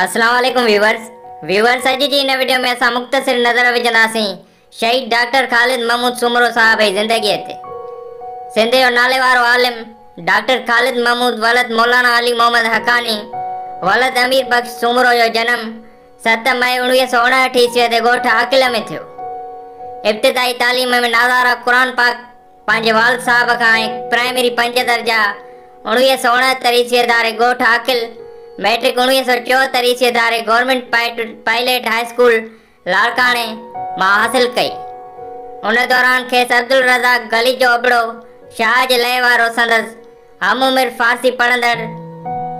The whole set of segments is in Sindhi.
اسلام عليڪم ويورز ويورز اڄ جي هن وڊيو ۾ اسان مختصر نظر وجهنداسين شهيد ڊاڪٽر خالد محمود سومرو صاحب جي زندگي تي. سنڌ جو ناليوارو عالم ڊاڪٽر خالد محمود ولد مولانا علي محمد حقاني ولد امير بخش سومرو جو جنم 7 مئي 1959 عيسوي تي ڳوٺ عاقل ۾ ٿيو. ابتدائي تعليم ۾ نظارا قرآن پاڪ پنهنجي والد صاحب کان ۽ پرائمري 5 درجا 1969 عيسوي ڌاري ڳوٺ عاقل، مئٽرڪ 1974 عيسوي ڌاري گورنمينٽ پائليٽ هاء اسڪول لاڙڪاڻي مان حاصل ڪئي. ان دوران کيس عبدالرزاق غليجو ابڙو شاهه جي لئي وارو سندس هم عمر فارسي پڙهندڙ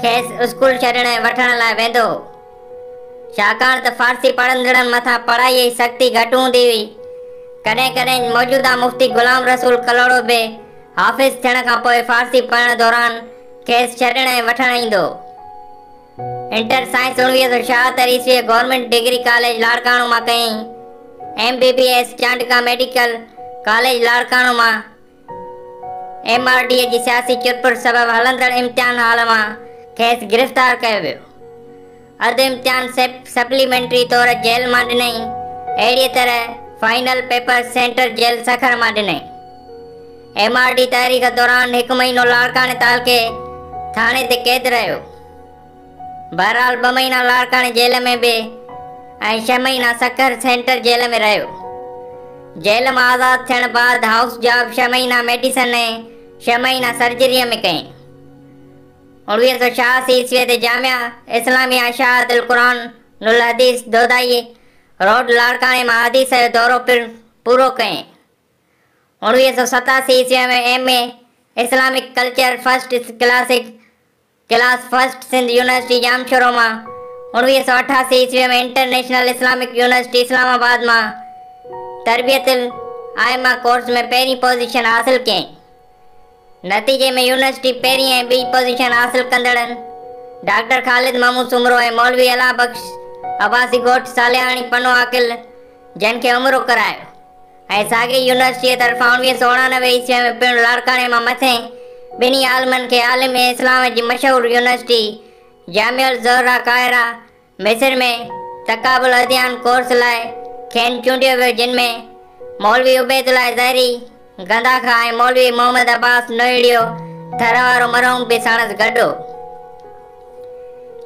کيس اسڪول ڇڏڻ ۽ وٺڻ لاء ويندو هو. ڇاڪاڻ ته فارسي پڙهندڙن مٿان پڙهائيء جي سختي گهٽ هوندي هئي. ڪڏهن ڪڏهن موجوده مفتي غلام رسول ڪلهوڙو به حافظ ٿيڻ کان پوء فارسي پڙهڻ دوران کيس ڇڏڻ ۽ وٺڻ ايندو هو. انٽر سائنس 1976 عيسويء گورنمينٽ ڊگري ڪاليج لاڙڪاڻو مان ڪيائين. M B B S Chandka medical college Larkana مان. ايم آر ڊي جي سياسي چرپر سبب هلندڙ امتحان هال مان کيس گرفتار ڪيو ويو. اڌ امتحان سپليمينٽري طور جيل مان ڏنائين. اهڙيء طرح final paper centre jail Sukkur مان ڏنائين. ايم آر ڊي تحريڪ دوران هڪ مهينو لاڙڪاڻي تعلقي ٿاڻي تي قيد رهيو. بهرحال 2 مهينا لاڙڪاڻي جيل ۾ به ۽ 6 مهينا سکر سينٽر جيل ۾ رهيو. جيل مان آزاد ٿيڻ بعد هائوس جاب 6 مهينا ميڊيسن ۽ 6 مهينا سرجريء ۾ ڪيائين. 1986 عيسويء تي جامعه اسلاميه اشاعت القرآن والحديث دودائي روڊ لاڙڪاڻي مان حديث جو دورو پڻ پورو ڪيائين. 1987 عيسويء ۾ M A Islamic culture first classic class first Sindh university Jamshoro مان 1988 عيسويء ۾ انٽرنيشنل اسلامڪ يونيورسٽي اسلام آباد مان تربيت الائمه ڪورس ۾ پهرين پوزيشن حاصل ڪيائين. نتيجي ۾ يونيورسٽي پهرين ۽ ٻي پوزيشن حاصل ڪندڙن ڊاڪٽر خالد محمود سومرو ۽ مولوي الله بخش عباسي ڳوٺ صالحاڻي پنو عاقل جن کي عمرو ڪرايو ۽ ساڳي يونيورسٽيء طرفان 1989 عيسويء ۾ پڻ لاڙڪاڻي مان مٿين ٻنهي عالمن کي عالم اسلام جي مشهور يونيورسٽي جامعه الزهرا قاهره، مصر ۾ تقابل اديان ڪورس لاء کين چونڊيو ويو جن ۾ مولوي عبيدالله زهري گنداخا ۽ مولوي محمد عباس نوهڙيو ٿر وارو مرحوم به ساڻس گڏ هو.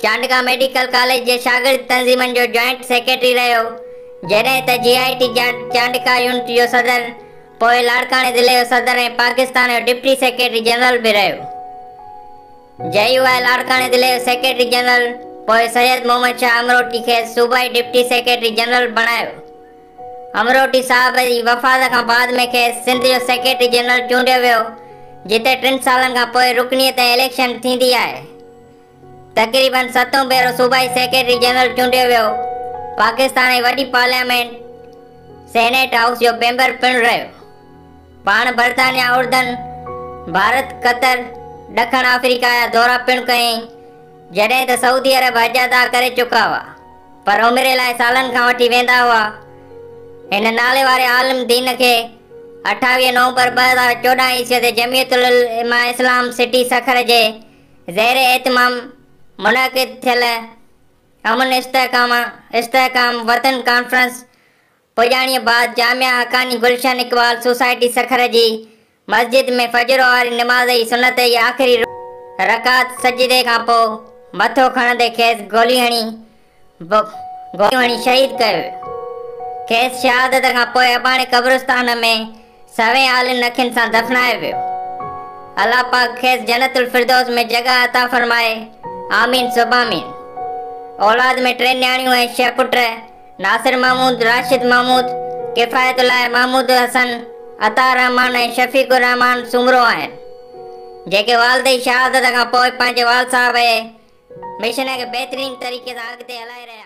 چانڊڪا ميڊيڪل ڪاليج جي شاگرد تنظيمن جو جوائنٽ سيڪريٽري رهيو، جڏهن ته جي آء ٽي چانڊڪا يونٽ جو صدر، پوء لاڙڪاڻي ضلعي جو صدر ۽ پاڪستان جو ڊپٽي سيڪريٽري جنرل به رهيو. جي يو آء لاڙڪاڻي ضلعي جو سيڪريٽري جنرل، پوء سيد محمد شاهه امروٽي کيس صوبائي ڊپٽي سيڪريٽري جنرل بڻايو. امروٽي صاحب جي وفات کان بعد ۾ کيس سنڌ جو سيڪريٽري جنرل چونڊيو ويو، جتي 3 سالن کان پوء رڪنيت ۽ اليڪشن ٿيندي آهي. تقريبن ستون ڀيرو صوبائي سيڪريٽري جنرل چونڊيو ويو. پاڪستان جي وڏي پارليامينٽ سينيٽ هائوس جو ميمبر پڻ رهيو. پاڻ برطانيا، اردن، ڀارت، قطر، ڏکڻ آفريڪا جا دورا پڻ ڪيائين، جڏهن ته سعودي عرب حج ادا ڪري چڪا هئا. پر عمري لاء سالن کان وٺي ويندا هئا. هن نالي واري عالم دين کي 28 نومبر 2014 عيسوي تي جمعيت العلماء اسلام سٽي سکر جي زير اهتمام منعقد ٿيل امن استحڪام وطن ڪانفرنس پڄاڻيء بعد جامعه حقاني گلشن اقبال سوسائٽي سکر جي مسجد ۾ فجر واري نماز جي سنت جي آخري رڪعت سجدي کان پوء مٿو کڻندي کيس گولي هڻي شهيد ڪيو ويو. کيس شهادت کان پوء اباڻي قبرستان ۾ سوين آلين اکين سان دفنايو ويو. الله پاڪ کيس جنت الفردوس ۾ جڳهه عطا فرمائي. آمين ثم آمين. اولاد ۾ 3 نياڻيون ۽ 6 پٽ. ناصر محمود، راشد محمود، ڪفايت الله، محمود حسن، عطا الرحمان ۽ شفيق الرحمان سومرو آهن، جيڪي والد جي شهادت کان پوء پنهنجي والد صاحب جي مشن کي بهترين طريقي سان اڳتي هلائي رهيا آهن.